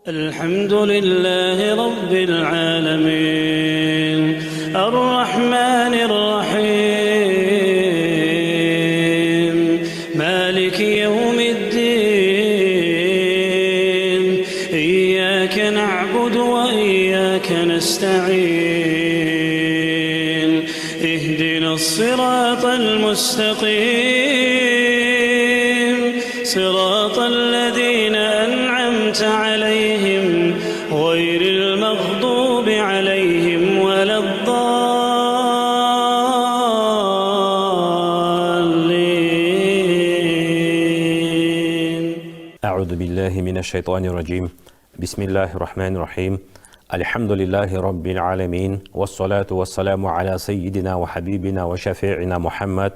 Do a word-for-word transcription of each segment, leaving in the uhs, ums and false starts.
الحمد لله رب العالمين. الرحمن الرحيم. مالك يوم الدين. إياك نعبد وإياك نستعين. اهدنا الصراط المستقيم. صراط الذين أنعمت عليهم غير المغضوب عليهم ولا الضالين. أعوذ بالله من الشيطان الرجيم. بسم الله الرحمن الرحيم. الحمد لله رب العالمين، والصلاة والسلام على سيدنا وحبيبنا وشفيعنا محمد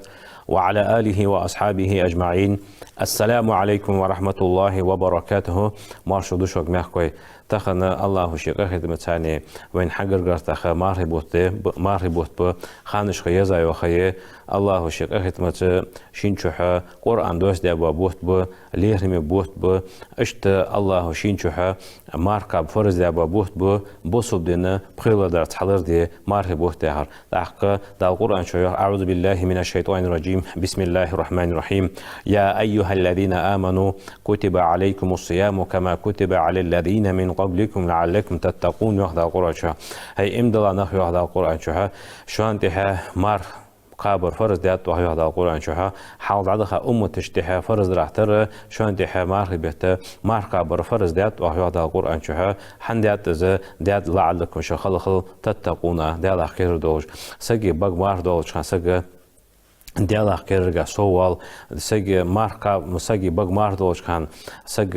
وعلى آله وأصحابه أجمعين. السلام عليكم ورحمة الله وبركاته. Марша да шуга, мехкахой. Тахан АллахӀа ший къахетамца вайна хьагаргара тахан мархий бутт да, б-, мархий бутт ба, ханашха еза йоахае. АллахӀа ший къахетамца шин чухьа Къуръан доссадаь бола бутт ба, лерхӀаме бутт ба. Иштта АллахӀа шин чухьа марха кхаба фарз даь бола бутт ба, бусалба дина пхелагӀдар цхьалар да мархий бутт яхар. ТӀаккха Дала Къуръан чу йоах: أعوذ بالله من الشيطان الرجيم. بسم الله الرحمن الرحيم. يا أيها الذين آمنوا كتب عليكم الصيام كما كتب على الذين من قبلكم لعلكم تتقون, йоах Дала Къуръан чу. ХӀай иман дилла нах, йоах Дала Къуръан чу, шоана тӀехьа марха кхабар фарз даьд оаха, йоах Дала Къуръан чу, хьалха дӀадаха умматашта тӀехьа фарз дарах тара, шоана тӀехьа мархий бетта марха кхабар фарз даьд оаха, йоах Дала Къуръан чу. ХӀана даьд из? Даьд, لعلكم, шо хала хила, تتقون, Даьлах кхерар долаш. Сага бага марха долча хана саг Даьлах кхерарга соввоал, сага марха кхаб-, сага бага марха долча хана саг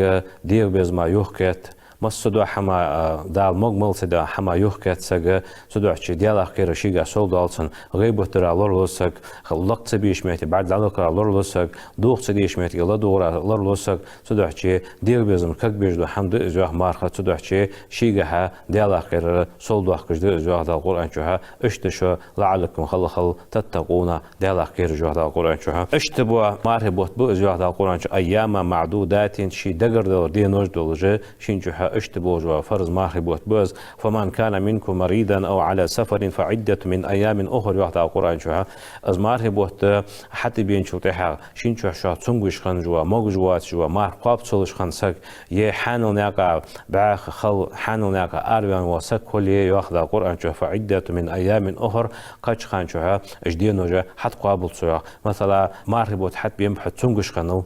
дегӀа безама юхакхет, массадола хӀама, а, Дала мог мел ца даь хӀама юхакхет саг, цудухьа Даьлах кхерар шийга совдоал цунна, гӀийбат дара лоралу саг, лакха ца безача метте бӀарг дӀалакхара лоралу саг, дулх ца дезача метте ладувгӀара лоралу саг, цудухьа дегӀа безам кагбеш дола хӀама да из, йоах, марха, цудухьа шийгахьа Даьлах кхерар совдоаккхаш да из, йоах Дала Къуръан чу. Иштта шо, لعلكم, хала хила, تتقون, Даьлах кхераш, йоах Дала Къуръан чу. Иштта бола мархий бутт ба из, йоах Дала Къуръан чу, أياما معدودات, ший дагардалара денош долаш, шин чухьа иштта болаш бола фарз мархий бутт ба из. فمن كان منكم مريضا أو على سفر فعدة من أيام أخر, йоах Дала Къуръан чу. Из мархий бутт хьатӀабеначул тӀехьагӀа, шин чухьа шоах цамогаш хинна вола, могаш воацаш вола, марха кхоабаш хинна саг, е хьанал наькъа бӀаьха хила, хьанал наькъа араваьнна вола саг хуле, йоах Дала Къуръан чу, فعدة من أيام أخر, кхыча хана чухьа уж денош хьатӀакхоабалда цо, йоах. Масала, мархий бутт хьатӀабенаб хьо цамогаш хиннав.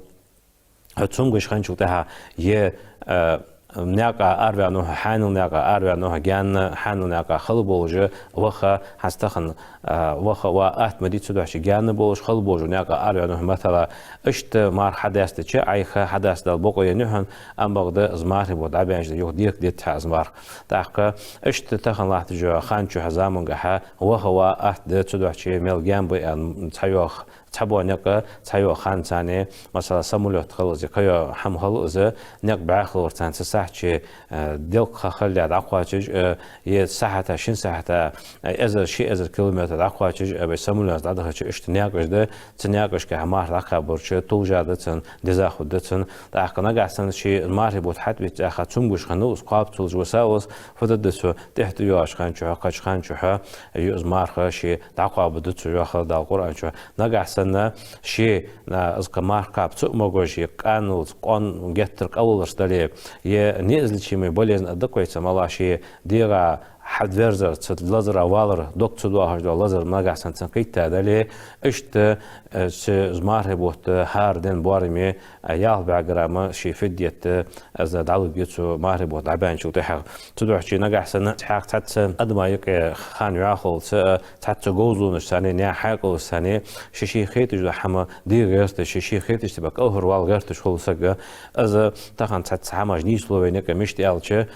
Хьо цамогаш хинначул тӀехьагӀа е, а, наькъа араваьннав хьо, хьанал наькъа араваьннав хьо, гаьна хьанал наькъа хала болаш ваха, хӀанз тахан, а, ваха ва атта ма дий, цудухьа гаьна болаш хала болаш наькъа араваьннав хьо, масала. Иштта марха хьадаьстача, Ӏайха хьадаьстадала бокъо еннай хьона, ам бакъда из мархий бутт дӀабаьнначул юха дехка дитт хьа из марха. ТӀаккха иштта тахан латтача хана чухьа, замангахьа ваха ва атта да, цудухьа мел гаьна ба аьнна цхьайоах, цхьабола никъ, цхьайола ха царна, масала, самолёт хила из, кхыйола хӀама хила из, никъ бӀаьхалвар царна цу сахьате, э, делкъа ха хилале дӀакхоачаш, э, е сахьата, шин сахьата, э, эзар, ши эзар километр дӀакхоачаш, э, вай самолётаца дӀадахача иштта наькъаш да, цу наькъашкахьа марха дӀакхабарча тулжа да цунна, деза хургда цунна. ТӀаккха нагахьа санна ший мархий бутт хьатӀавеъча, цхьа цамогаш хиннав из, кхоабаш хулаш ва са из, фу дергда цо, тӀехьа тӀайоагӀача хана чухьа, кхыча хана чухьа, ю из марха ший дӀакхоабаргда цо, йоах Дала Къуръан чу. Нагахьа санна ший, а, из кхы марха кхаба ца могаш, е къаналца, къон-, геттара къаваларца дале, е неизлечимая болезнь а да-кх вай цу мала, ший дегӀа хьадверзар, цу лазара валар, дог ца доахаш дола лазар нагахьа санна цунна кхийтта дале, иштта, э, цу из мархий бутт хӀара ден боараме, а, ялх бӀаь грамм ший фидйат, э, из дӀалургья цо мархий бутт дӀабаьнначул тӀехьагӀа. Цудухьа нагахьа санна хьакъ цхьацца адама юкъе хана ваьхалца, э, цхьацца говзалонаш санна, наьха хьаькъалаш санна, ший-ший хеташ дола хӀама де гӀерташ, ший-ший хеташ тӀа кӀалхарвала гӀерташ хул саг. Из тахан цхьацца хӀамаш нийслу вайна юкъе, мишта аьлча,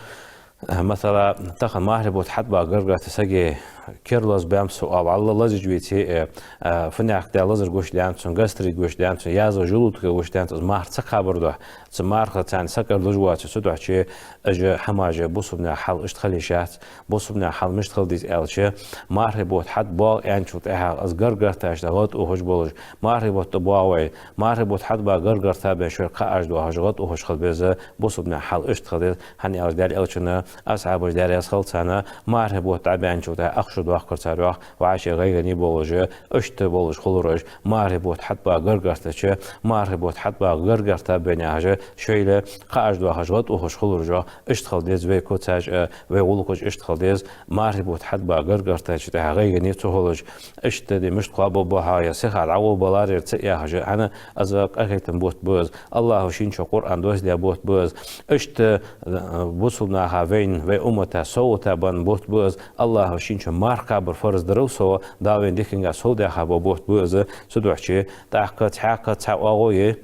Масала, тахан мархий бутт хьатӀабаха гаргара саг кер лазабаьб со, а, валла лазаш веце, э, э, фуннахь да лазар гуш даьннад цунна, гастрит гуш даьннад цунна, язва желудка гуш даьннад, из марха ца кхабар духьа, цу мархаца сакъердаш воацаш, цудухьа уж хӀамаш бусалба наьха хьал иштта хила йиш яц. Бусалба наьха хьал мишта хила деза аьлча, мархий бутт хьатӀабоагӀа аьнначул тӀехьагӀа, из гаргарташ да гӀад ухаш болаш, мархий бутт тӀабоагӀа вай, мархий бутт хьатӀабаха гаргара бен шоай кхааш доахаш гӀад ухаш хила беза, бусалба наьха хьал иштта хила деза, хӀана аьлча Даьла Элчано, асхьабаша, Даьла раьза хилва царна, мархий бутт дӀабаьнначул тӀехьагӀа ах шу доаккхар цар, йоах, вӀаши гӀайгӀане болаш, иштта болаш хулар уж, мархий бутт хьатӀабаха гаргара чу, мархий бутт хьатӀабаха гаргара бен яхаш, шоайла кхааш доахаш гӀад ухаш хулар уж, йоах, иштта хила деза вай куцаш а, вай гӀулакхаш иштта хила деза, мархий бутт хьатӀабаха гаргара чу тӀехьа гӀайгӀане ца хулаш, иштта де мишта кхоаб бохьа, е сиха дӀагӀо балар ер ца яхаш, хӀана, из къахетама бутт ба из, АллахӀа шийна чу Къуръан доссадаь бутт ба из, иштта, э, бусалба наха вайна, вай уммата совгӀата бенна бутт ба из, АллахӀа шийна чу марха кхабар фарз дирал совгӀа, Дала вайна диканга сов даьха бола бутт ба из, цудухьа тӀаккха цхьаькха цхьа оагӀув е,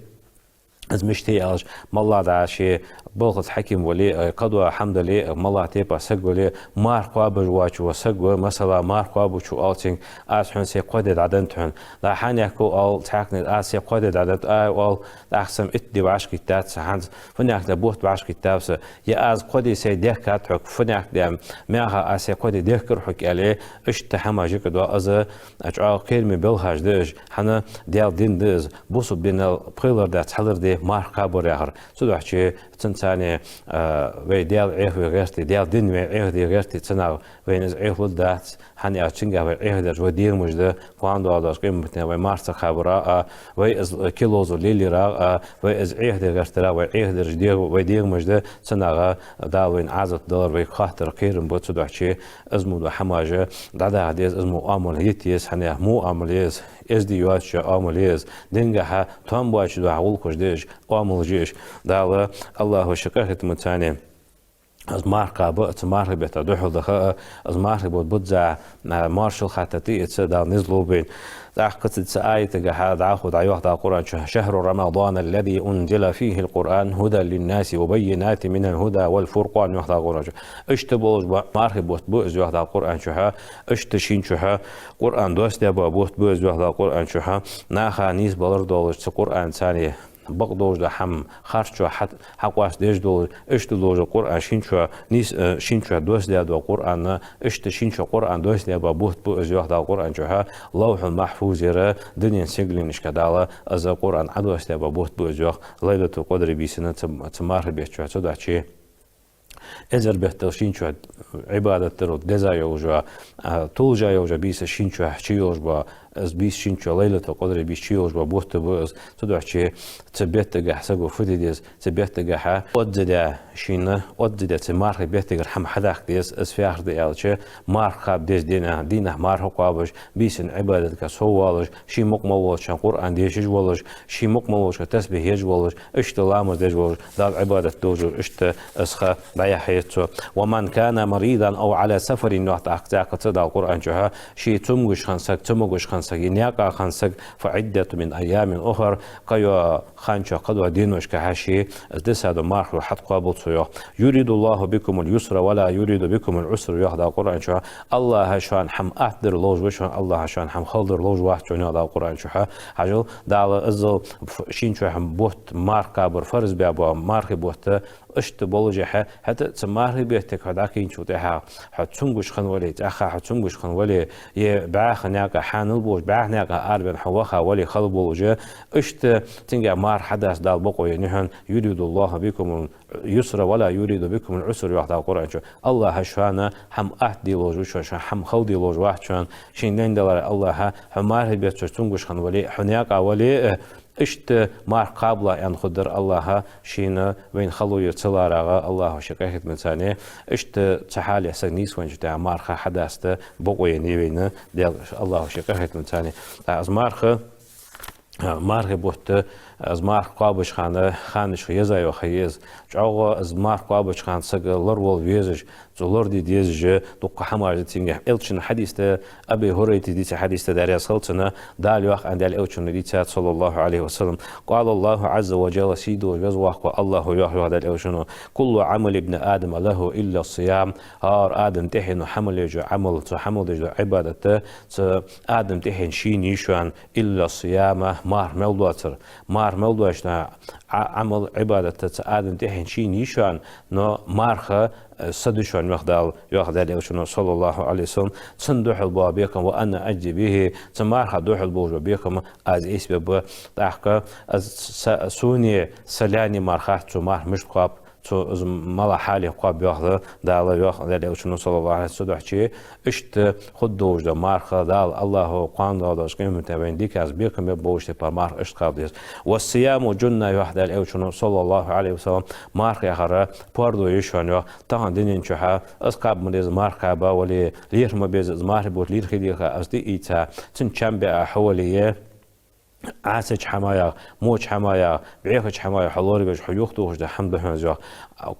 из мишта я аьлча, моллагӀа да ше, балхаца хьаким вале а, кхыдола хӀама дале а, моллагӀа тайпа саг вале а, марха кхоабаш воацаш вола саг ва, масала, марха кхоабачо оал цунга: «Аз хьона сай кхо ди дӀаденнад хьона». ДӀа хьанехко оал цхьаькханна: «Аз сай кхо ди дӀаденнад». Ай, оал: «ТӀаккха са итт ди вӀашагӀиттад са хӀанз, фуннахь да бутт вӀашагӀиттаб са. Е аз кхо ди сай дехкад хьога, фуннахь да, маьха аз сай кхо ди дехкар хьога», аьле, иштта хӀама жика доа из, чӀоагӀа кхераме белхаш да уж, хӀана, Даьла дин да из, бусалба динал пхелар дац, хьалар де марха кхабар яхар. Цудухьа цунца, а, вай Даьла Ӏехаве гӀерте, Даьла дин вай Ӏехаде гӀерте, цунах вайна из Ӏехалургдац, хӀана аьлча цунгахь вай Ӏехадераш вай дегӀамаш да, кхоана доагӀаш къематдийнахьа вай марха ца кхабарах а, вай из кулг лозар леларах а, вай из Ӏехаде гӀертарах, вай Ӏехадераш дегӀ-, вай дегӀамаш да, цунах Дала вайна Ӏазап далар вайга хаттар кхерам ба, цудухьа из мо дола хӀамаш дӀадаха деза, из мо Ӏамал йита еза, хӀана аьлча муамал еза, эздий йоацача Ӏамал еза, дингахьа том боацача духьа гӀулакхаш деш, Ӏамалаш еш. Дала, АллахӀа ший къахетамца, из марха кхаба а, цу мархий бетта духьал даха а, из мархий бутт бузза, а, моаршал хатта тӀа эца Дала низ лу вайна. ТӀаккха цу, цу аятагахьа дӀахо дӀайоах Дала Къуръан чу: «شهر رمضان الذي أنزل فيه القرآن هدى للناس وبينات من الهدى والفرقان», йоах Дала Къуръан чу. Иштта болаш бола мархий бутт ба из, йоах Дала Къуръан чухьа. Иштта шийна чухьа Къуръан доссадаь бола бутт ба из, йоах Дала Къуръан чухьа. Наха нийсбалар долаш цу Къуръанца бакъдолаш дола хӀама харцо хьа-, хьакъоастадеш долаш, иштта долаш Къуръан шийна чу нийс-, э, шийна чу доссадаь дола Къуръан, иштта шийна чу Къуръан доссадаь бола бутт ба из, йоах Дала Къуръан чухьа. Лавхьул-Махьфузера дунен сигаленашка Дала из Къуръан Ӏодоссадаь бола бутт ба из, йоах, Лайлатул-Къадри бийсанна цу, цу мархий бетта чухьа, цудухьа эзар беттал шийна чу Ӏибадат дар деза йолаш йола, а, тулжа йолаш йола бийса шийна чу чу йолаш бола, из бийса шийна чу, Лайлатул-Къадри бийса чу йолаш бола бутт ба из, цудухьа цу беттагахьа саго фу де деза, цу беттагахьа оззадаь шийна, оззадаь цу мархий беттагара хӀама хьадаккха деза, из фу яхар да аьлча, марха кхаба деза дийнахьа, дийнахьа марха кхоабаш, бийсан Ӏибадатага сов воалаш, ший мукъа мел волча хана Къуръан дешаш волаш, ший мукъа мел волча хана тасбихь еш волаш, иштта ламаз деш волаш, Далла Ӏибадат долаш, иштта из ха дӀаяхьа еза цо. «ومن كان مريضا أو على سفر», йоах тӀаккха цхьаькха цу Дала Къуръан чухьа, ше цамогаш хинна саг, цамогаш хинна саг, е наькъа хинна саг, «فعدة من أيام أخر», кхыйола хан чу, кхыдола деношкахьа ше из дисса дола мархаш хьатӀакхоабал цо, йоах. «يريد الله بكم اليسر ولا يريد بكم العسر», йоах Дала Къуръан чухьа. АллахӀа шоана хӀама атта дар ловш ва шоана, АллахӀа шоана хӀама хала дар ловш вац шоана, йоах Дала Къуръан чухьа. Хьажал, Дала иззал ф-, шийна чухьа бутт, марха кхабар фарз баь бола мархий бутт иштта болаш хьа, хӀаьта цу мархий беттага хьо дӀакхийначул тӀехьагӀа, хьо цамогаш хинна вале, цӀаьхха хьо цамогаш хинна вале, е бӀаьха наькъа хьанал болаш, бӀаьха наькъа арабаьнна хьо ваха вале, хала болаш, иштта цунгахьа марха хьадасса Дала бокъо еннай хьона. «يريد الله بكم اليسر ولا يريد بكم العسر», йоах Дала Къуръан чу. АллахӀа шоана хӀама атта де ловш ва шоана, шоана хӀама хала де ловш вац шоана. Шийна лайна даларе АллахӀа, хьо мархий бетта чу цамогаш хинна вале, хьо наькъа вале, иштта марха кхабалахь аьнна хургдар АллахӀа шийна, вайна хало яр ца ларагӀа, АллахӀа ший къахетамца, иштта цу хьале саг нийсвенначул тӀехьагӀа марха хьадасса бокъо еннай вайна Даьла, АллахӀа ший къахетамца. ТӀаккха из марха, а, мархий бутт Из марха кхоабача хана ханашка еза йоах из. ЧӀоагӀа из марха кхоабача хана саг лоравала везаш, цо лораде дезаш дукха хӀамаш да цунгахь. Элчан хьадис да, Аби Хурайрата дийца хьадис да, Даьла раьза хилва цунна, Дала йоах аьнна Даьла Элчано дийцад, صلى الله عليه وسلم: قال الله عز وجل, сийдолаш веза воккха АллахӀо йоах, йоах Даьла Элчано: كل عمل ابن آدم له إلا الصيام. ХӀара Адама тӀехьено хӀама лежа Ӏамал, цо хӀама лежа Ӏибадат, цу Адама тӀехьено шийна йиш я, إلا الصيام, марха мел доацар. Марха мел доацаш да Ӏа-, Ӏамал, Ӏибадат цу Адама тӀехьено шийна йиш я, но марха, э, са да шоана, йоах Дала, йоах Даьла Элчано, صلى الله عليه وسلم, цунна духьал бола бекхам, وأنا أجزي به, цу марха духьал болаш бола бекхам аз эцабергба. ТӀаккха аз са-, сона, са лаьна мара хац цо марха мишта кхоаб, цо из малагӀча хьале кхоаб, йоах Дала, йоах Даьла Элчано, صلى الله عليه وسلم. Цудухьа иштта хургдолаш да марха, Дала, АллахӀо кхоана доагӀача къематдийнахьа вайна дикаца бекхам бергболча тайпара марха иштта кхоаб деза. والصيام جنة, йоах Даьла Элчано, صلى الله عليه وسلم, марха яхар пордув я шоана, йоах. Тахан дунен чухь из кхаба ма деззара марха кхаба вале, лерхӀа ма беззара из мархий бутт лерхӀе деха, из тӀаийца, цун чам беа хьо вале, Ӏасача хӀамаех, моча хӀамаех, бӀехача хӀамаех хьо лорабеш, хьо юхатохаш да хӀама да хьона из, йоах.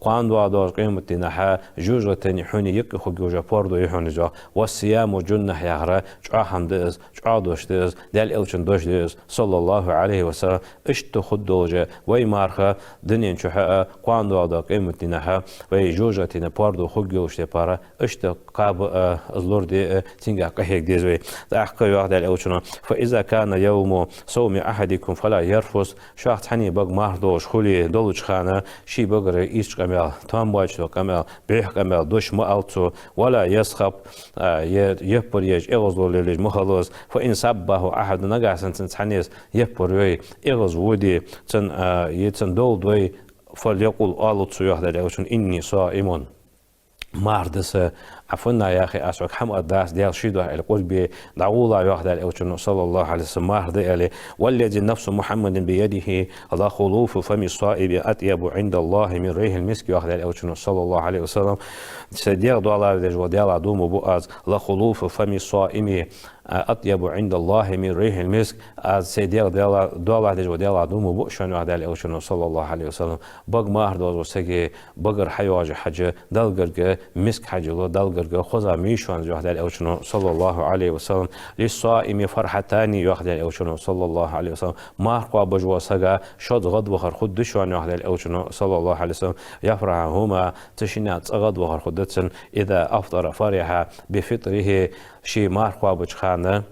Кхоана доагӀача къематдийнахьа жожагӀатен хьона юкъе хургйолаш пордув я хьона из, йоах. والصيام جنة яхар чӀоагӀа хӀама да из, чӀоагӀа дош да из, Даьла Элчан дош да из, صلى الله عليه وسلم. Иштта хургдолаш да вай марха дунен чухь а, кхоана доагӀача къематдийнахьа вай жожагӀатен пордув хургйолча тайпара, иштта кхаба а, из лораде а, цунгахь къахьега деза вай. ТӀаккха йоах Даьла Элчано: فإذا كان يوم صوم أحدكم فلا يرفث. Шух цхьанне бага марха долаш хуле, долча хана ший багара ийрча къамаьл, тоамбоацаш дола къамаьл, бӀеха къамаьл, дош ма алалда цо, ولا يصخب, а, е яппар еш, эгӀазло лелаеш ма хилалда из. فإن سبه أحد, нагахьа санна цунна цхьанне яппар йой, эгӀазводе, цунна, а, е цунна довла дой, فليقل, оалалда цо, йоах Даьла Элчано: إني صائم. Марха да са, Ӏа фуннагӀа яхе, аз хьога хӀама аргдац, Даьла ший духьа, аьле, къурбе дӀагӀолахь, йоах Даьла Элчано, صلى الله عليه وسلم, марха да аьле. والذي نفس محمد بيده لخلوف فم الصائم أطيب عند الله من ريح المسك, йоах Даьла Элчано, صلى الله عليه وسلم. Сай дегӀ доалахьа деш вола Даьлах дув ма буъ аз, لخلوف فم الصائم أطيب عند الله من ريح المسك, аз сай дегӀ доала-, доалахьа деш вола Даьлах дув ма буъ шоана, йоах Даьла Элчано, صلى الله عليه وسلم. Бага марха доаллача сага багара хьайоагӀача хьажа Далла гарга миск хьажал, Далла гарга хоза ма йий шоана из, йоах Даьла Элчано, صلى الله عليه وسلم. للصائم فرحتان, йоах Даьла Элчано, صلى الله عليه وسلم. Марха кхоабаш волча сага шозза гӀадвахар хургда шоана, йоах Даьла Элчано, صلى الله عليه وسلم. يفرحهما, цу шиннех цкъа гӀадвахар хургда цунна, إذا أفطر فرح بفطره, ше марха кхоабача хана,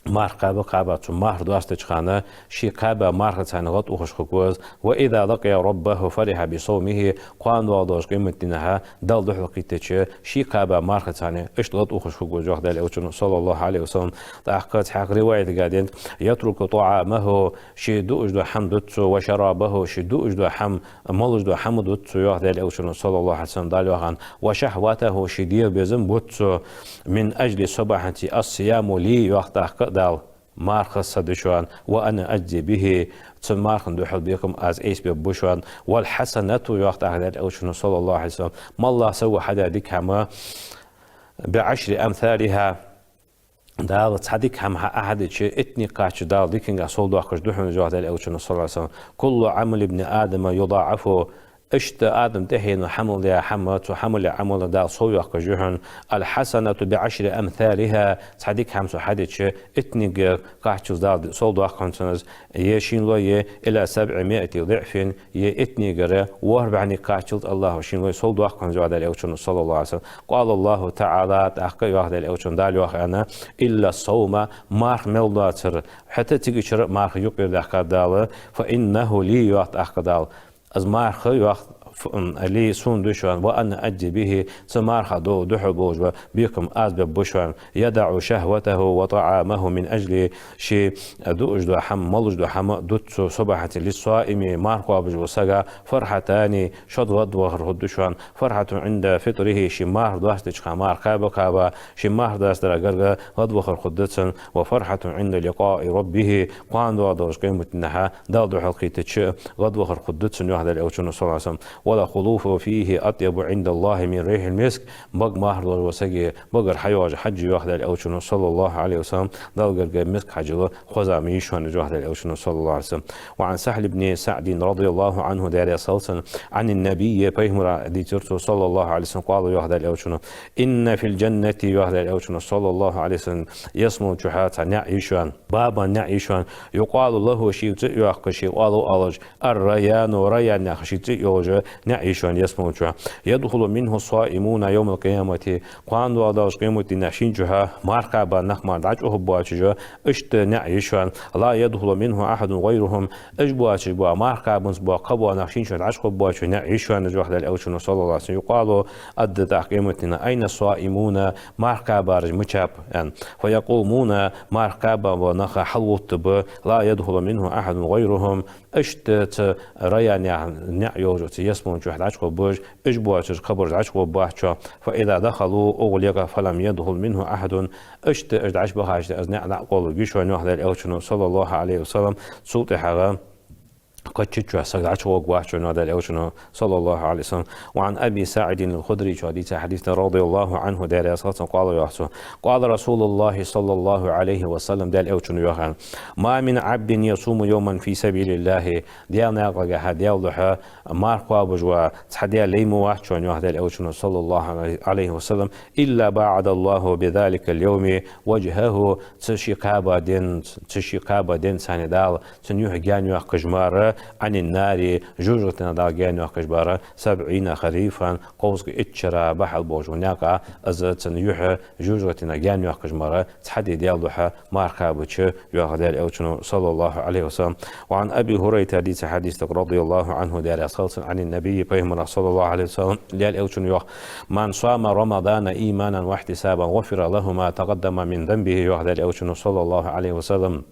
марха кхаба, кхаба, цо марха доастача хана, ше кхаьба мархаца гӀадухаш хургва из. وإذا لقي ربه فرح بصومه, кхоана доагӀача къематдийнахьа Далла духьалкхийтача, ше кхаьба мархаца иштта гӀадухаш хургва из, йоах Даьла Элчано, صلى الله عليه وسلم. ТӀаккха цхьаькха риваятагахь денад: يترك طعامه, ше дуаш дола хӀама дут цо, وشرابه, ше дуаш дола хӀама, молаш дола хӀама дут цо, йоах Даьла Элчано, صلى الله عليه وسلم, Дала йоах аьнна, وشهوته, ший дегӀа безам бут цо, من أجل الصباحة, الصيام لي, йоах тӀаккха Дала, марха са да шоана, وأنا أجزي به, цу мархан духьал бекхам аз эцабергба шоана. والحسنة, йоах тӀаккха Даьла Элчано, صلى الله عليه وسلم, моллагӀа саго хьадаь дика хӀама, بعشر أمثالها, Дала цхьа дика хӀама хьа-, Ӏа хьадича, иттанга кхаччалца Дала диканга совдоаккхаш да хьона из, йоах Даьла Элчано, صلى الله عليه وسلم. كل عمل ابن آدم يضاعف. Иштта Адама тӀехьено хӀамал даь хӀама, цо хӀамал даь Ӏамал Дала совйоаккхаш я хьона. الحسنة بعشر أمثالها. Цхьа дика хӀама цо хьадича, иттанга кхаччалца Дала совдоаккх хьона цунна из, е шийна лой, е إلى سبعمائة ضعف, е иттангара ворхӀ бӀаьнга кхаччалца АллахӀо шийна лой совдоаккх хьона из, йоах Даьла Элчано, صلى الله عليه وسلم. قال الله تعالى, тӀаккха йоах Даьла Элчано, Дала йоах аьнна: إلا الصوم, марха мел доацар, хӀаьта цигачара марха юкъера даьхкад Дала, فإنه لي, йоах тӀаккха Дала. Из марха, йоах, ф-, м, لي, сона да шоана, وأنا أجزي به, цу марха ду-, духьал болаш бола бекхам аз бергба шоана. يدع شهوته وطعامه من أجلي, ше дуаш дола хӀама, молаш дола хӀама дут цо, صباحة للصائم, марха кхоабаш волча сага, فرحتان, шозза гӀадвахар хургда шоана. فرحة عند فطره, ше марха доастача хана, марха кхаьба, кхаьба, ше марха доастара гарга гӀадвахар хургда цунна, وفرحة عند لقاء ربه, кхоана доагӀача къематдийнахьа Далла духьалкхийтача гӀадвахар хургда цунна, йоах Даьла Элчано, صلى الله عليه وسلم. «ولخلوف فيه أطيب عند الله من ريح المسك». Бага марха долаш вола саг багара хьайоагӀаш хьаж, йоах Даьла Элчано, صلى الله عليه وسلم, Далла гаргара миск хьаж хоза ма йий шоана, йоах Даьла Элчано, صلى الله عليه وسلم. وعن سهل بن سعد رضي الله عنه, Даьла раьза хилва цунна, عن النبي, пайхамара дийцар цо, صلى الله عليه وسلم, قال, йоах Даьла Элчано: «إن في الجنة», йоах Даьла Элчано, صلى الله عليه وسلم, ялсмала чухь цхьа наӀар я шоана, бабан наӀар я шоана, «يقال له», шийга цӀи а йоаккхаш, шийга оалаш, «الريان», Раян яха ший цӀи а йолаш наӀар я шоана ялсмала чухь. «يدخل منه الصائمون يوم القيامة», кхоана доагӀаш долча къематдийнахьа шийна чухь марха кхаьба нах мара дӀачӀоагӀа боацаш, иштта наӀар я шоана. «لا يدخل منه أحد غيرهم», уж боацаш бола, марха кхаьбанза бола кхы бола нах шийна чухь дӀачӀоагӀа боацаш наӀар я шоана, йоах Даьла Элчано, صلى الله عليه وسلم. «يقال», аргда тӀаккха къематдийнахьа: «أين الصائمون», марха кхаьбараш мичаб, аьнна. «فيقومون», марха кхаьба бола нах хьалвоттаргба, «لا يدخل منه أحد غيرهم», иштта цу Раян яха наӀар йолча ялсмала чухь дӀачӀоагӀа боацаш, уж боацаш кхыбараш дӀачӀоагӀа боацаш. «فإذا دخلوا أغلق فلم يدخل منه أحد». Иштта уж дӀачубахача, из наӀар дӀакъовларгья шоана, йоах Даьла Элчано, صلى الله عليه وسلم, цул тӀехьагӀа кхыча чу саг дӀачугӀоргвац шоана, йоах Даьла Элчано, صلى الله عليه وسلم. وعن أبي سعيد الخدري, цо дийца хьадис да, رضي الله عنه, Даьла раьза хилва цунна, قال, йоах цо: «قال رسول الله صلى الله عليه وسلم», Даьла Элчано йоах: «ما من عبد يصوم يوما في سبيل الله», Даьла наькъагахьа, Даьла духьа марха кхоабаш ва цхьа даь лай ма вац шоана, йоах Даьла Элчано, صلى الله عليه وسلم, «إلا باعد الله بذلك اليوم وجهه», цу ше кхаьба ден, цу ше кхаьба денца Дала цун юхь гаьна йоаккхаш мара, «عن النار», жожагӀатенах Дала гаьна йоаккхаш мара, «سبعين خريفا», кховзткъеи итт шера бахьал болча наькъа, из цун юхь жожагӀатенах гаьна йоаккхаш мара, цхьа ди Даьла духьа марха кхаьбача, йоах Даьла Элчано, صلى الله عليه وسلم. وعن أبي هريرة, дийца хьадис да, رضي الله عنه, Даьла раьза хилва цунна, عن النبي, пайхамара, صلى الله عليه وسلم, Даьла Элчано йоах: «من صام رمضان إيمانا واحتسابا غفر له ما تقدم من ذنبه», йоах Даьла Элчано, صلى الله عليه وسلم.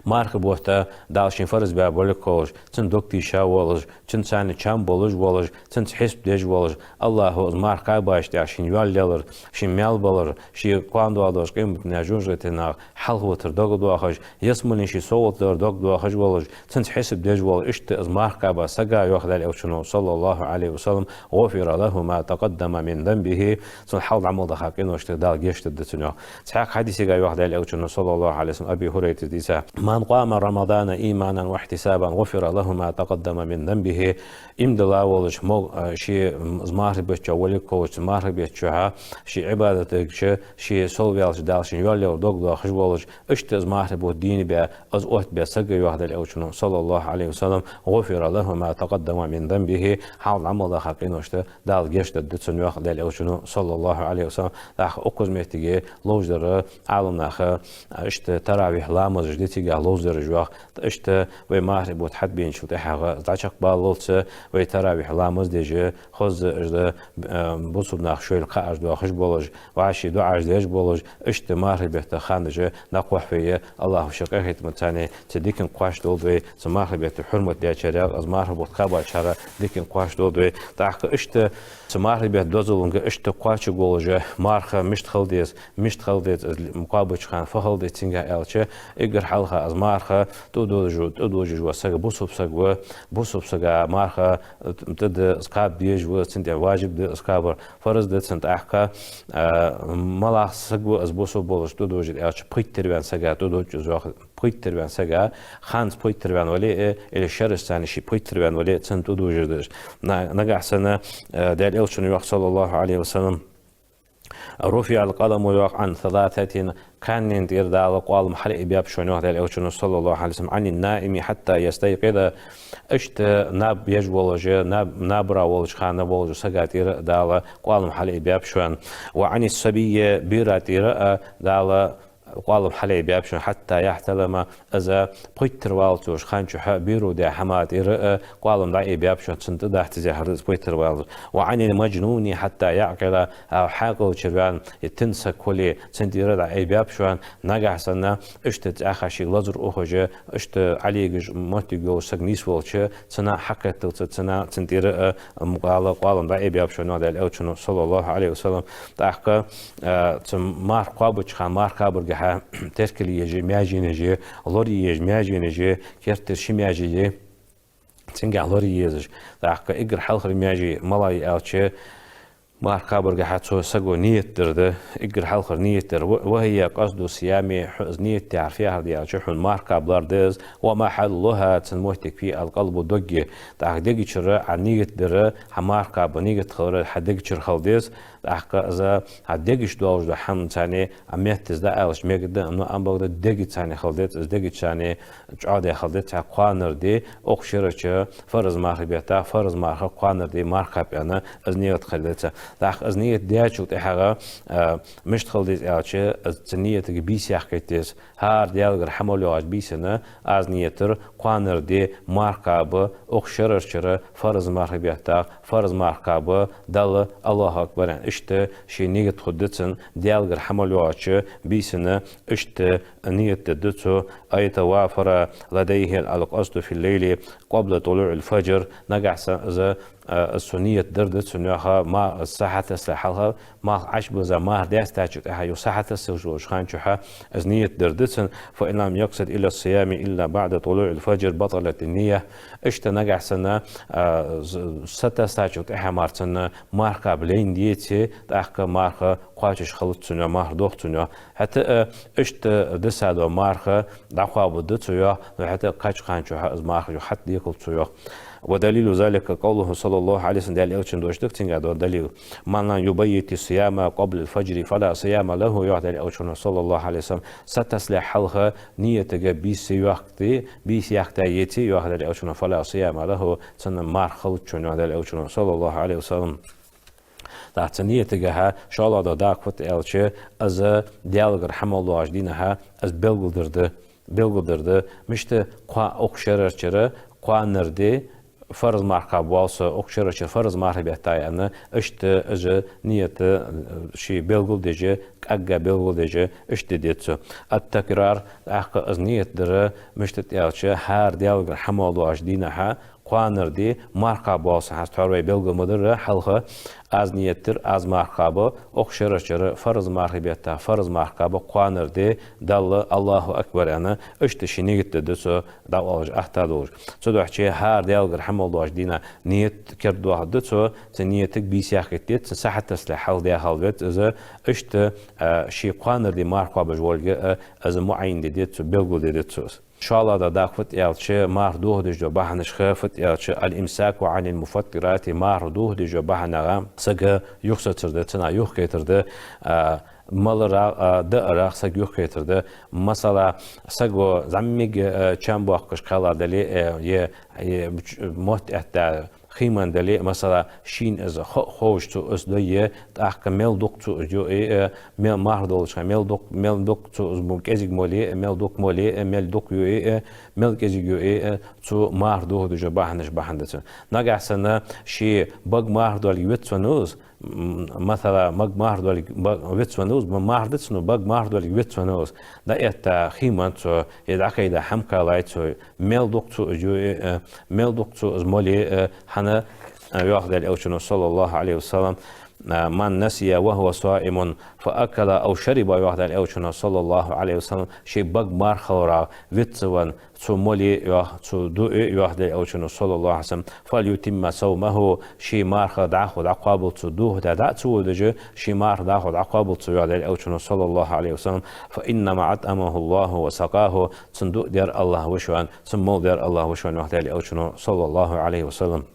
Мархий бутт Дала шийна фарз баь болга кхоллаш, цун дог тийша волаш, цунца чам болаш волаш, цунца хьисап деш волаш, АллахӀо из марха кхаьбача тӀехьа шийна йоал лелар, шийна маьл балар, ше кхоана доагӀаш долча къематдийнахьа жожагӀатенах хьалхавитар дог доахаш, ялсмален ший совгӀат далар дог доахаш волаш, цунца хьисап деш волаш, иштта из марха кхаьба сага, йоах Даьла Элчано, صلى الله عليه وسلم, «غفر له ما تقدم من ذنبه», цун хьалха дӀа мел даха къиношта Дала гешт дергда цунна, йоах. Цхьаькха хьадисагахьа йоах Даьла Элчано, صلى الله عليه وسلم, Аби Хурайрас дийца: «من قام رمضان إيمانا واحتسابا غفر له ما تقدم من ذنبه». Иман дилла волаш, мо-, а, ше, м, из мархий бетта чу волга кхоллаш, цу мархий бетта чухьа ший Ӏибадаташ деш, ше совваьлча Дала шийна йоал лелар дог доахаш волаш, иштта из мархий бутт дийна баь, из оттабаь сага, йоах Даьла Элчано, صلى الله عليه وسلم, «غفر له ما تقدم من ذنبه», хьалха дӀа мел даха къиношта Дала гешт дергда цунна, йоах Даьла Элчано, صلى الله عليه وسلم. ТӀаккха укхаза моттиге ловш дар Ӏаламнаха, а, иштта таравихь ламазаш да цигахьа ловш дараш, йоах. Иштта вай мархий бутт хьатӀабеначул тӀехьагӀа дӀачакхбаллалца вай таравихь ламаз деш, хоза, иштта, а, бусалба нах шоайла кхаъаш доахаш болаш, вӀаший дуӀаш деш болаш, иштта мархий бетта ханаш дӀакхухь вай, АллахӀо ший къахетамца цу диканга кхоачаш долда вай, цу мархий бетта хьурмат дечарех, из мархий бутт кхаьбачарех диканга кхоачаш долда вай. ТӀаккха иштта цу мархий бетта дозалунга иштта кхоачаргволаш, марха мишта хила деза, мишта хила деза, из кхоабача хана фу хила деза цунга аьлча, эггара хьалха из марха тӀадожаш, тӀадожаш вола саг бусалба саг ва, бусалба сага марха тӀада из кхаба дезаш ва, цунна тӀа важиб да из кхабар, фарз да цунна. ТӀаккха, а, малагӀа саг ва из бусалба волаш тӀадожаш аьлча, пхийттара ваьнна сага тӀадожаш, йоах, пхийттара ваьнна сага, ханца пхийттара ваьнна вале а, или шерашца ше пхийттара ваьнна вале а, цунна тӀадожаш да из. На-, нагахьа санна, а, Даьла Элчано йоах, صلى الله عليه وسلم: «رفع القلم», йоах, «عن ثلاثة», кхаьннена тӀера Дала къоалам хьалъайбаьб шоана, йоах Даьла Элчано, صلى الله عليه وسلم: «عن النائم حتى يستيقظ». Иштта наб еш волаш, наб-, набара волча хана волча сага тӀера Дала къоалам хьалъайбаьб шоана. «وعن الصبي», бера тӀера а Дала къоалам хьалъайбаьб шоана, «حتى يحتلم», из пхийттара валлалца хана чухьа беро даь хӀама тӀера а къоалам дӀаайбаьб шоана, цунна тӀадахьа ца дезаш хӀама да из пхийттара валлалца. «وعن المجنون حتى يعقل», а хьаькъалчара ваьнна, е тинна саг хуле, цунна тӀера а дӀаайбаьб шоана. Нагахьа санна иштта цӀаьхха шийга лазар ухаш, иштта Ӏолегаш моттиг йолаш саг нийсвелча, цунна хьакхетталца, цунна, цунна тӀера а, м, къала-, къоалам дӀаайбаьб шоана, йоах Даьла Элчано, صلى الله عليه وسلم. ТӀаккха, а, цу марха кхоабача хана, марха кхабаргахьа теркал е еш, маьженаш е, лорае еш, маьженаш е, керттера ши маьже е, цунгахь лорае езаш. ТӀаккха эггара хьалхара маьже мала я аьлча, марха кхабаргахьа цу саго ният дар да, эггара хьалхара ният дар. وهي قصد الصيام, хьо из ният даьр фу яхар да аьлча, хьона марха кхаба лар да из. ومحلها, цун моттиг фу я аьлча, القلب, дог я. ТӀаккха дега чура Ӏа ният дар, хьа марха кхаба ният хилар хьа дега чура хила деза. ТӀаккха из хьа дега чу долаш дола хӀама царна, а метта из да аьлча мегаргда, но амма бакъда дега царна хила деза, из дега царна чӀоагӀа хила деза, цхьа кхоанара ди, укх шера чу фарз мархий бетта, фарз марха кхоанара ди марха кхаба аьнна, из ният хила деза. ТӀаккха из ният даьчул тӀехьагӀа, а, мишта хила деза аьлча, из цу ниятага бийса яхкхета деза. ХӀара Даьлагара хьа мел йоагӀача бийсан, аз ният дар кхоанара ди марха кхаба, укх шера чура фарз мархий бетта, фарз марха кхаба, Далла, Аллаху акбар аьнна. Иштта ший ният хургда цун, Даьлагара хьа мел йоагӀача бийсан иштта ният дергда цо. أي توافر لديه القصد في الليل قبل طلوع الفجر. Нагахьа санна из, а, из цо ният дар да цунна, йоах, ма-, сахьат тасале хьалха, малх Ӏобуза, марха даьстачул тӀехьа, юха сахьат тасалуш волча хана чухьа из ният дар да цун. فإن لم يقصد إلى الصيام إلا بعد طلوع الفجر بطلت النية. Иштта нагахьа санна, а, с-, са тасачул тӀехьа мара цунна марха кхаба лайна деце, тӀаккха марха кхоачаш хилац цунна, марха дох цунна. ХӀаьта а, иштта диса дола марха дӀакхоабаргда цо, йоах, но хӀаьта а кхыча хана чухьа из марха юха хьатӀадекалац цо, йоах. ودليل ذلك قوله صلى الله عليه وسلم, Даьла Элчано дош да цунга дола далил: من لم يبيت الصيام قبل الفجر فلا صيام له, йоах Даьла Элчано, صلى الله عليه وسلم. Са тасале хьалха ниятага бийса ца йоахкийте, бийса яхкийта еце, йоах Даьла Элчано, فلا صيام له, цунна марха хилац цунна, йоах Даьла Элчано, صلى الله عليه وسلم. ТӀаккха цу ниятагахьа, шоллагӀа дола дакъа фуд аьлча, из Даьлагара хьа мел доагӀача дийнахьа из белгалдергда, белгалдергда. Мишта кхо-, укх шера чура кхоанара ди фарз марха кхаба воал со, укх шера чура фарз мархий бетта я аьнна, иштта из ният, э, ше белгалдеш, кӀаьнка белгалдеш, иштта де деза цо. التكرار, тӀаккха из ният дар мишта да аьлча, хӀара Даьлагара хьа мел доагӀача дийнахьа, кхоанара ди марха кхаба воал со, хӀанз тхьовра вай белгал ма дарра хьалха, аз ният дар, аз марха кхаба, укх шера чура фарз мархий бетта фарз марха кхаба, кхоанара ди Далла, Аллаху акбар аьнна, иштта ший ният дергда цо, дӀаоалаш, атта долаш. Цудухьа хӀара Даьлагара хьа мел доагӀача дийнахьа ният кердадоахаргда цо, цу ниятага бийса яхкийта деза, цун сахьат тасале хьалха даь хила веза из, иштта, а, ше кхоанара ди марха кхоабаш волга, а, из муӀаййан де деза цо, белгалде деза цо из. ШоллагӀа дола дакъа фуд аьлча, марха дохадеш дола бахьанашха фуд аьлча, الإمساك عن المفطرات, марха дохадеш дола бахьанех саг юхасацар да, цунах юхакхетар да, а, маларах, а, даарах саг юхакхетар да. Масала, саго зӀамига, а, чам боаккхаш кхелла дале, а, е, е, мотт этта хий мара дале, масала, шийна из хо-, ховш цо из дойя, тӀаккха мел дукха цо из йоае, э, мел марха долча хана мел дукха, мел дукха цо из мо-, кӀезига моле, э, мел дукха моле, э, мел дукха йоае, э, мел кӀезига йоае, э, цу марха дохадеш дола бахьанаш бахьан да цун. Нагахьа санна ше бага марха долга вицвеннав из, м, масала, бага марха долга ба-, вицвеннав из, ма-, марха дац, но бага марха долга вицвеннав из. ДӀаэтта хий мара цо, е дӀакхайда хӀама кхеллай цо, мел дукха цо из йоае, э, мел дукха цо из моле, э, хӀана, э, йоах Даьла Элчано, صلى الله عليه وسلم, э, من نسي وهو صائم فأكل أو شرب, йоах Даьла Элчано, صلى الله عليه وسلم, ше бага марха хиларах вицвенна, цо моле, йоах, цо дуъе, йоах Даьла Элчано, صلى الله عليه وسلم, فليتم صومه, ший марха дӀахо дӀакхоабалда цо, дохадаь дӀа а ца водаш, ший марха дӀахо дӀакхоабалда цо, йоах Даьла Элчано, صلى الله عليه وسلم, فإنما أطعمه الله وسقاه, цунна дуъ даьр АллахӀ ва шоана, цунна мала даьр АллахӀ ва шоана, йоах Даьла Элчано, صلى الله عليه وسلم.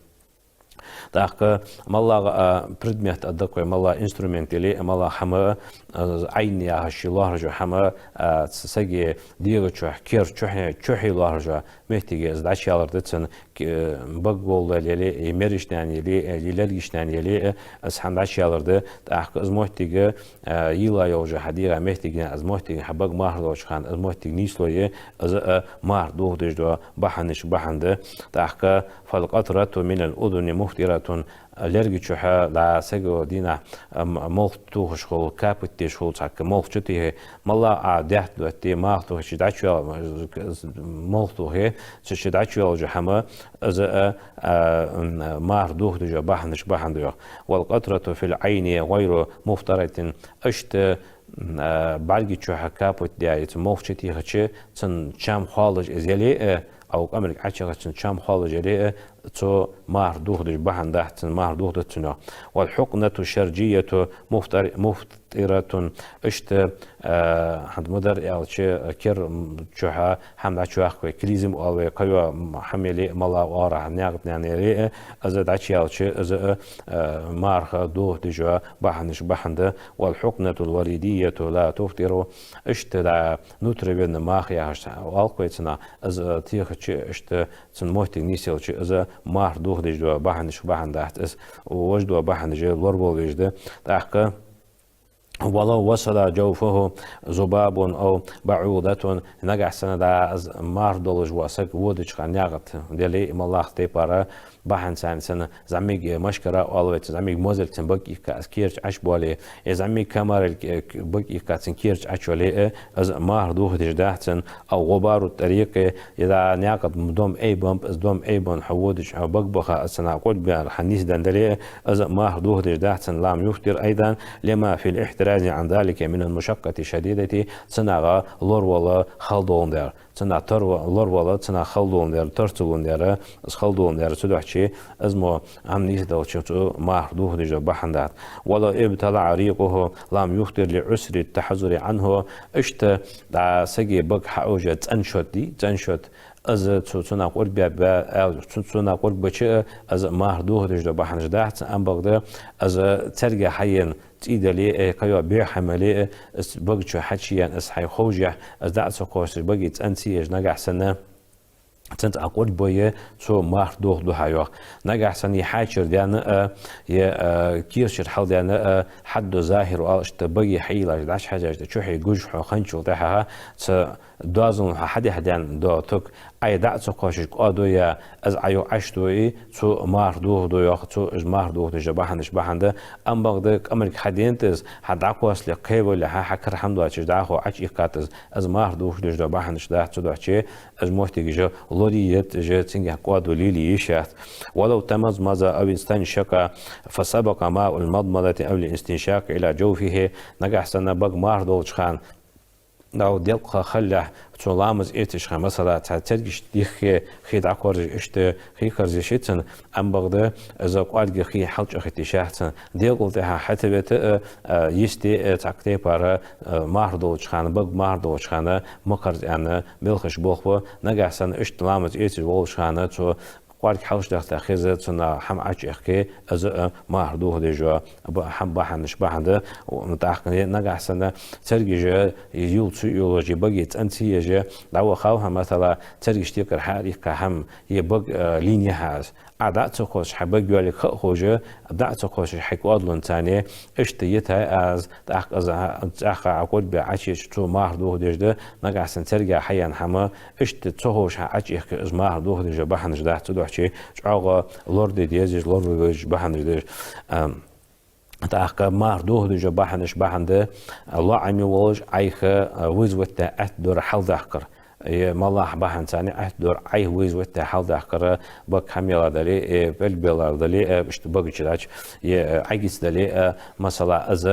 ТӀаккха малагӀа, а, предмет а да-кх вай, малагӀа инструмент яле а, малагӀа хӀама, а, Ӏайн яхаш ше лоархӀаш йола хӀама, а, ц-, сага дегӀа чухь, кер чухье, чухье лоархӀаш йола моттиге из дӀачуяьлар да цун, к-, бага волале яле, е мерашта яле, е лергашта яле, из хӀама дӀачуяьлар да. ТӀаккха из моттиг, а, йийла йолча хьа дегӀа моттигера, из моттиг хьа бага марха долча хана, из моттиг нийслой, из а марха дохадеш дола бахьанех бахьан да. ТӀаккха فالقطرة من الأذن مفطرة, лерга чухьа дӀа саго дийнахьа, м-, молха тохаш хул, капать деш хул, цхьаккха молха чутехе, малагӀа а даьтта доттий, молха тохе, чу дӀачуял-, молха тохе, цу чу дӀачуйоалаш йола хӀама, из а, а, м, марха дохадеш йола бахьанех бахьан да, йоах. والقطرة في العين غير مفطرة, иштта, м, а, бӀарга чухьа капать даь, цу молха чутехача, цун чам хоалаш из яле а, Ӏа кӀамарга Ӏочуяхача чам хьалажале а, цо марха дохадеш бахьан дац цунна, марха дохадац цунна. والحقنة الشرجية مفطر-، مفطرة. Иштта, а, хӀанз ма дарра аьлча, кер чухьа хӀама дӀачуваккха вай, клизма оал вай, кхыйола хӀама яле а, мала оагӀорахьа наькъа тӀа наьна яле а, из дӀачуяьлча, из а, а, марха дохадеш бахьанаш бахьан да. والحقنة الوريدية لا تفطر. Иштта да нутровенный марха яхаш оал-кх вай цунах, из а техача, иштта цун моттиг нийсъелча, из а марха дохадеш дола бахьанаш бахьан дац из, вож дола бахьанаш лоравала везаш да. ТӀаккха ولو وصل جوفه ذباب أو بعوضة, нагахьа санна да из марха долаш вола саг водача хана наькъа тӀа дале а, моллагӀа тайпара бахьан царна санна, зӀамига машкара оал вай цунна, зӀамига мозалг цун бага ихка, из керча Ӏочубоале, е зӀамига комаралг, э, бага ихка цун керча Ӏочувале а, из марха дохадеш дац цунна. أو غبار الطريق, е да наькъа тӀа дом айбеннаб, из дом айбенна хьо водача, хьо бага баха, из цунах кӀордбаьр хьа нийсденна дале а, из марха дохадеш дац цунна. لم يفطر أيضا لما في الاحتراز عن ذلك من المشقة الشديدة, цунах лоравала хала доландаь. Цунах тар-, лоравала, цунах хала доландаь, тар ца лундаь, из хала доландаь, цудухьа из мо хӀама нийсделча цо марха дохадеш бахьан дац. ولو ابتلع ريقه لم يفطر لعسر التحذر عنه. Иштта да сага бага хьаужа цӀена шод дий, цӀена шод, из цо цунах кӀордбаьб аьлча, цо цунах кӀордбича а, из марха дохадеш бахьанаш дац, ам бакъда из царга хьаена цӀий дале а, кхыйола бӀеха хӀама яле а, из бага чу хьачуена, из хьай ховшшехь, из дӀа а ца кхоссаш, бага цӀена ца еш, нагахьа санна цунах кӀордбой, цо марха дохаду хьа, йоах. Нагахьа санна е хьачура даьнна а, е, а, кийрачура хьалдаьнна а, حد الظاهر оал, иштта бага хьайийллача, дӀачухьежача, чухье гуш хьо хинначул тӀехьагӀа, цу доазонал хьо хьадехьадаьнна дола ток Ӏа дӀа а ца кхоссаш кӀоадой, из Ӏа юха Ӏочудой, цо марха дохаду, йоах, цо из марха дохадеш бахьанаш бахьан да. Ам бакъда кӀамарга хьаденад из, хьа дӀакхоссале, кхевале, хьа, хьа кара хӀама доацаш дӀахо Ӏочуихкад из, из марха дохадеш бахьанаш дац, цудухьа из моттигаш лорае еза, цунгахьа кӀоадо лелае йиш яц. ولو تمضمض أو استنشق فسبق ماء المضمضة أو الاستنشاق إلى جوفه. Нагахьа санна бага марха долча хана, дӀа делкъа хилалехь, цо ламаз эцаш хана, масала, цхьа цергашта дийхке хий дӀакхорзаш, иштта хий карзаш я цун, ам бакъда из кӀоарга хий хьалчӀоахийта йиш яц цун. Делкъал тӀехьа хьатӀавета а, а, йисте а, цхьаккха тайпара, а, марха долча хана, бага марха долча хана ма карза аьнна белхаш болх ба. Нагахьа санна иштта ламаз эцаш волча хана цо кӀоарга хьалчудахийта хеза, цунах хӀама Ӏочуехке, из а марха дохадеш ба-, хӀама бахьанаш бахьан да. ТӀаккха нагахьа санна цергаш йийлла ца йолаш, бага цӀена ца еш, дӀавахав хьо, масала, цергаш тӀекӀара хьаийккха хӀама, е бага, а, лийннай хьа из. Ӏа дӀа а ца кхоссаш, хьа бага йоалае ха а ховш, дӀа а ца кхоссаш, хьай кӀоадалонца царна, иштта йитай аз, тӀаккха из, а, цӀаьхха Ӏа кӀордбаь Ӏочуеча, цо марха дохадеш да, нагахьа санна цергах хьаяьнна хӀама, иштта ца ховш хьа Ӏочуихка, из марха дохадеш бахьанаш дац, цудухьа чӀоагӀа лораде дезаш, лоравала везаш бахьанаш да уж. Ам, тӀаккха марха дохадеш бахьанаш бахьан да, лоӀаме волаш Ӏайха, а, вызвать даь аьттув дар хьалдаккхар. Е моллагӀа бахьан царна аьттув дар Ӏайха вызвать даь хьалдаккхар, бага хӀама ялар дале, е пӀелг белар дале, е иштта бага чу даьча, е, э, Ӏагиц дале, э, масала, из,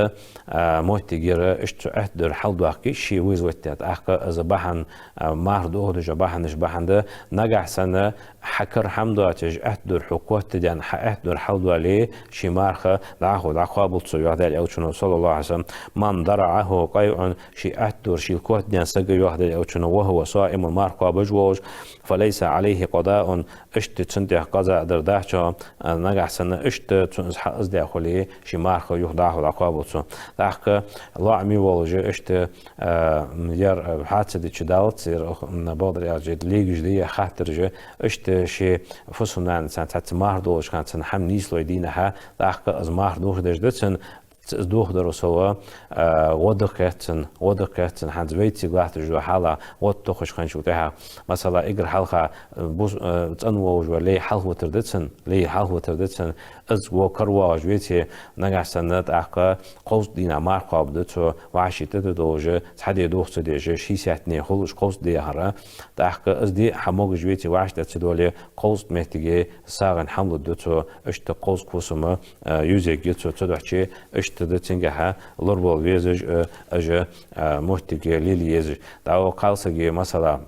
а, моттиг яр, иштта цу аьттув дар хьалдоаккхе, ше вызвать даь, тӀаккха из бахьан, а, марха дохадеш бахьанаш бахьан да, нагахьа санна хьа кара хӀама доацаш аьттув дар хьо котдаьнна, хьа аьттув дар хьалдоале, ший марха дӀахо дӀакхоабалда цо, йоах Даьла Элчано, صلى الله عليه وسلم. من ضرعه قيء, ший аьттув дар шийла котдаьнна саг, йоах Даьла Элчано, وهو صائم, марха кхоабаш волаш, فليس عليه قضاء, иштта цунна тӀа къаза дар дац, а, нагахьа санна иштта цунна из хьа-, из даь хуле, ший марха юха дӀахо дӀакхоабалда цо. ТӀаккха лоӀаме волаш иштта, а, яр, а, хьа ца дича далац, яр, ох, м, бакъдар аьлча, легаш да е хаттараш, иштта ший фусам-нана цхьацца марха долча хана цунна хӀама нийслой дийнахьа, тӀаккха из марха дохадеш да цунна, ц-, из дохадаро сова, а, гӀо да кхет цунна, гӀо да кхет цунна, хӀанз вайцига латташ дола хьал, гӀо тохаш хинначул тӀехьагӀа. Масала, эггара хьалха, а, бус-, а, цӀена волаш вола лай хьалхавитар да цунна, лай хьалхавитар да цунна, из во каравоагӀаш веце, нагахьа санна тӀаккха кховзткъа дийнахьа марха кхоабаргда цо, вӀаший тӀатӀадолаш, цхьа ди дохаца дезаш, ший сеттане хулаш кховзткъа ди яхар. ТӀаккха из ди хьамогаш веце, вӀаштӀехьа ца доале, кховзткъа моттиге сагӀийна хӀама лургда цо, иштта кховзткъа фусам, а, юзаергья цо, цудухьа иштта да цунгахьа лоравала везаш, а, уж, а, моттиг лелае езаш. ДӀахо кхалсага, масала,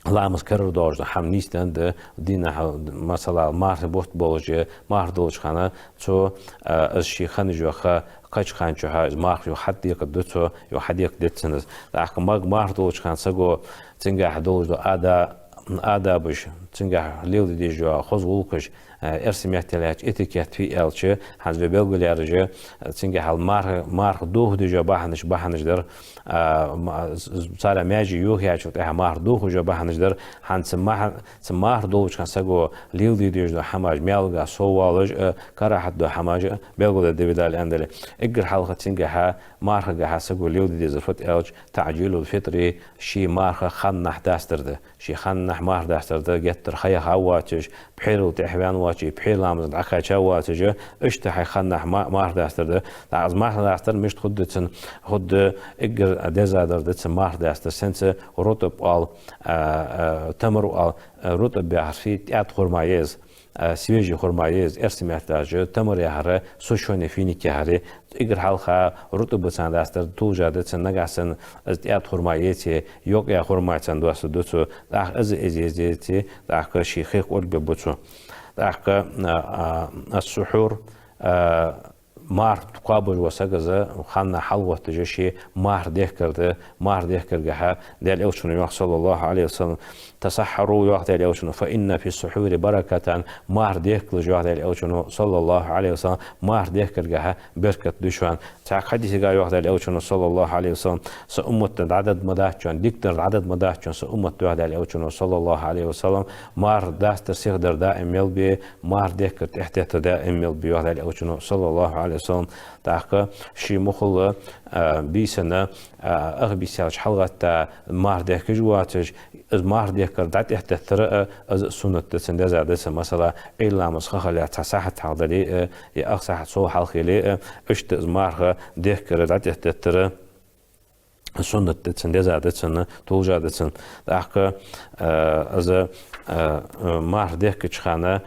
ламаз карара доагӀаш дола хӀама нийсденна да, дийнахьа, масала, мархий бутт болаш, марха долча хана цо, а, из ший хинна йола ха кхаьчача хана чухь из марха юха хьадекхаргда цо, юха хьадекхаргда цунна из. ТӀаккха мар-, марха долча хана саго, цунгахьа долаш дола ада-, адабаш, цунгахьа леладе дезаш дола хоза гӀулакхаш, а, эрсий меттала аьлча, этикет фу я аьлча, хӀанз вай белгалъяьраш, а, цунгахьа марха, марха дохадеш йола бахьанаш, бахьанаш дар, а, ма-, з-, з-, цар маьже йохаяьчул тӀехьагӀа марха дохадеш йола бахьанаш дар, хӀанз цу маьха-, цу марха долча хана саго леладе дезаш дола хӀамаш маьлага соввалаш, а, карахьат дола хӀамаш, а, белгалдергда вай Дала аьнна дале. Эггара хьалха цунгахьа, мархагахьа саго леладе дезар фуд аьлча, تعجيل الفطر, ший марха ханнахьа дастар да. Ший ханнахьа марха дастар да, геттара ха яха воацаш, пхьерал тӀехваьнна воацаш, пхьера ламаза дӀакхаьча воацаш, иштта хьай ханнахьа ма-, марха дастар да. ТӀаккха из марха дастар мишта хургда цун, хургда, эггара дезадар да цун марха дастар, сенца рутӀуб оал, а, а, тамар оал, а, рутӀуб яхар фу я, тӀаьда хурма я из, а, свежий хурма я из, эрсий меттала аьлча, тамар яхар сушёный финик яхар я. Эггара хьалха рутӀубаца дастар тулжа да цун, нагахьа санна из тӀаьда хурма еце, йокъа яь хурмаца доастаргда цо, тӀаккха из эза еза еце, тӀаккха ший хих къурбе бу цо. ТӀаккха, а, а, السحور, а, марха кхоабаш вола саг из ханнахьа хьалвотташ, ше марха дехкар да, марха дехкаргахьа, Даьла Элчано йоах, صلى الله عليه وسلم: «تسحروا», йоах Даьла Элчано, «فإن في السحور بركة», марха дехкалаш, йоах Даьла Элчано, صلى الله عليه وسلم, марха дехкаргахьа беркат да шоана. Цхьан хьадисагахьа йоах Даьла Элчано, صلى الله عليه وسلم: «Са уммата дӀадад ма дац шоана, дикадар дӀадад ма дац шоана са уммата, йоах Даьла Элчано, صلى الله عليه وسلم, марха дастар сиха дар даим мел бе, марха дехкар тӀехьатеттар даим мел бе», йоах Даьла Элчано, صلى الله عليه وسلم. ТӀаккха ший мухула, а, бийсанна, а, ах бийса яьлча хьалгӀатта марха дехкаш воацаш, из марха дехкар дӀатӀехьатеттар а, из суннат да цун, деза да цун. Масала, Ӏуйра ламаза ха хиле цхьа сахьат хьалха дале а, е ах сахьат сов хьалха яле а, иштта из марха дехкар дӀатӀехьатеттар суннат да цун, деза да цун, тулжа да цун. ТӀаккха, а, из, а, а, марха дехкача хана,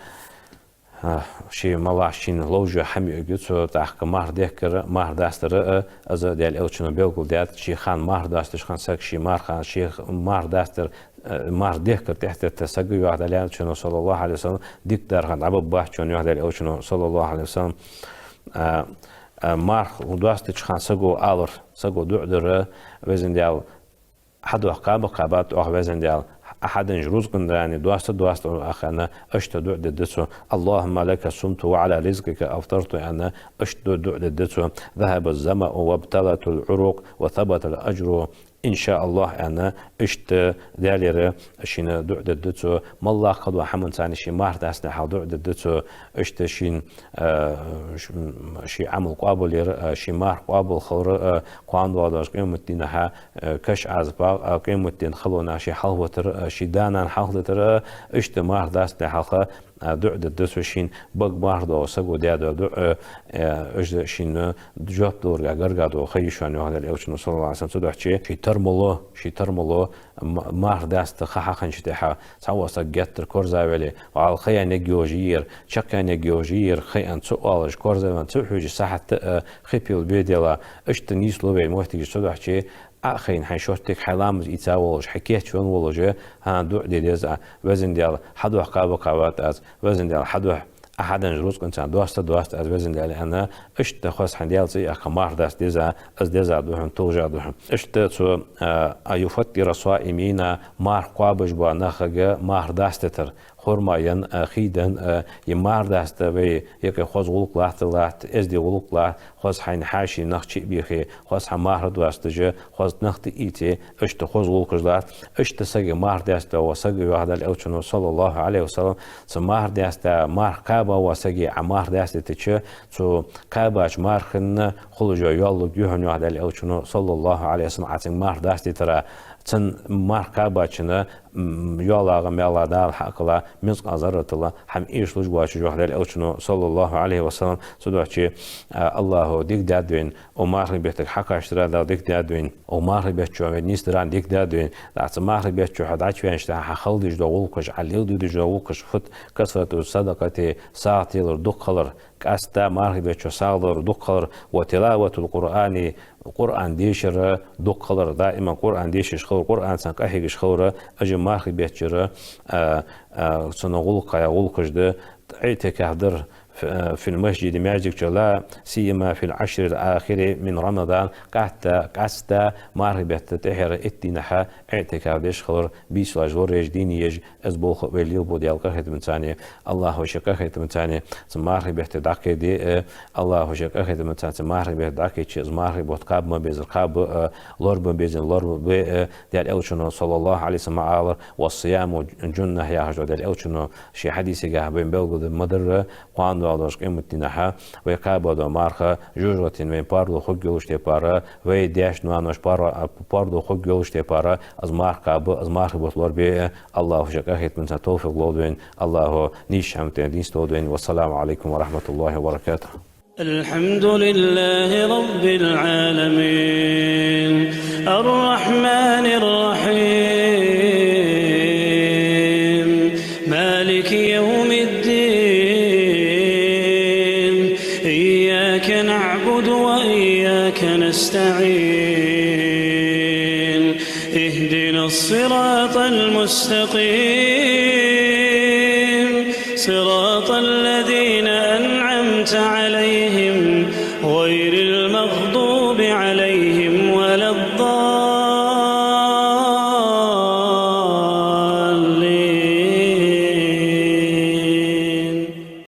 а, ше малаш шийна ловш йола хӀама юаргья цо, тӀаккха марха дехкар, марха дастар а, из Даьла Элчано белгалдаьд, ший хана марха дасташ хана саг, ший марха, ший марха дастар, а, марха дехкар тӀехьатетта саг, йоах Даьла Элчано, صلى الله عليه وسلم, дикадар хана дӀабаргбац шоана, йоах Даьла Элчано, صلى الله عليه وسلم. А, а, марха доастача хана саго алар, саго дуӀа дар: «Везан Даьла, хьа духьа кхаба кхаьбад оаха, Везан Даьла, Ӏа хьаденнача рузкъан дани доаста доаста оаха», аьнна, иштта дуӀа дергда цо: «اللهم لك صمت وعلى رزقك أفطرت», аьнна, иштта ду-, дуӀа дергда цо: «ذهب الظمأ وابتلت العروق وثبت الأجر إن شاء الله», аьнна, иштта Даьлагара шийна дуӀа дергда цо, моллагӀа кхыдола хӀаманца ший марха даьстача хьал дуӀа дергда цо, иштта шийна, а, ш-, ший Ӏамал къоабал яр а, ший марха къоабал хилар а, кхоана доагӀаш къематдийнахьа, а, каша Ӏазапах а, къематдийнахьа халонах ший хьалхавитар а, ший да-нана хьалхадитар а, иштта марха даьстача хьалха, а, дуӀа дергда цо шийна, бага марха доагӀача саго даь дола дуӀа, а, уж шийна жоп даларга гарга дола ха я шоана, йоах Даьла Элчано, صلى الله عليه وسلم. Цудухьа ший тара мел, ший тара мел м-, марха даьста ха хьахинначул тӀехьагӀа, цхьавола саг геттара корзагӀваьле, вӀалла ха яьннарг йолаш я ер, чакхъяьннарг йолаш я ер, ха аьнна ца оалаш, корзагӀваьнна ца хьежаш, сахьат а, а, хи пел бе делла, иштта нийслу вай моттигаш. Цудухьа Ӏа а хайна хьай шорттига хьай ламаз ийца волаш, хьай кийчвенна волаш, хӀанз дуӀа де деза: «Везан Даьла, хьа духьа кхаба кхаьбад аз, Везан Даьла, хьа духьа Ӏа хьаденнача рузкъанца доаста доаста аз, Везан Даьла», аьнна, иштта хоза хьайна Даьла цӀи яьккха марха даьста деза, из деза да хьона, тулжа да хьона. Иштта цо, а, «أن يفطر الصائمين», марха кхоабаш бола нахага марха даьститар, хурмаен а, хий ден а, е марха даьста вай юкъе хоза гӀулакх латт, латт, эздий гӀулакх латт, хоза хьайна хьаьший нах чу а бийхе, хоза хьа марха доасташ, хоза нах тӀаийце, иштта хоза гӀулакхаш латт. Иштта сага марха даьста вола саг, йоах Даьла Элчано, صلى الله عليه وسلم, цу марха даьста, марха кхаьба вола сага Ӏа марха даьстийтача, цу кхаьбача марханна хулаш йола йоалларг я хьона, йоах Даьла Элчано, صلى الله عليه وسلم, Ӏа цунга марха даьстийтара. Цун марха кхаьбачунна, м, йоаллагӀа, маьллагӀа Дала хьакхелла, мискъал зарратал хӀама эшалуш воацаш, йоах Даьла Элчано, صلى الله عليه وسلم. Цудухьа, а, АллахӀа дика даьд вайна, укх мархий беттага хьакхаьча Дала дика даьд вайна, укх мархий бетта чу вай нийсдара дика даьд вайна. ТӀаккха цу мархий бетта чу хьо дӀачувенначул тӀехьагӀа хьа хила дезаш дола гӀулакхаш, хьа леладе дезаш дола гӀулакхаш фуд: كثرة الصدقة, сагӀа телар дукха хилар, къаьстта мархий бетта чу сагӀа лелар дукха хилар, وتلاوة القرآن, Къуръан дешар дукха хилар, даиман Къуръан дешаш хилар, Къуръанца къахьегаш хилар, уж Мархий бетта чура, а, а, цун гӀулакхех гӀулакхаш да, иӀтикаф дар, ф-, а, في المسجد, маьждига чу, لا سيما في العشر الأواخر من رمضان, къаьстта, къаьстта мархий бетта тӀехьара итт дийнахьа иӀтикаф деш хилар, бийсаш лораеш, дийна еш, из болх а вай лелабу Даьла къахетамца. АллахӀа ший къахетамца цу мархий бетта дӀакхайде, э, АллахӀа ший къахетамца цу мархий бетта дӀакхайча, из мархий бутт кхаба ма беззара кхаба, э, лорабе ма беззара лорабе, э, Даьла Элчано, صلى الله عليه وسلم, аьлар: «والصيام جنة», яхаш дола Даьла Элчано ший хьадисагахь вайна белгалдаь ма дарра, кхоана доагӀаш къематдийнахьа вай кхаба дола марха жожагӀатен вайна паргӀато хургйолаш тайпара, вай даьш-ноанош пар-, паргӀато хургйолаш тайпара, из марха кхаба, из мархий бутт лорабе, АллахӀа ший къахетамца товфикъ лолда вайна, АллахӀа нийсача хӀаман тӀа дийца долда вайна. والسلام عليكم ورحمة الله وبركاته. الحمد لله رب العالمين، الرحمن الرحيم، مالك يوم الدين، إياك نعبد وإياك نستعين، اهدنا الصراط المستقيم، صراط الذين أنعمت عليهم، غير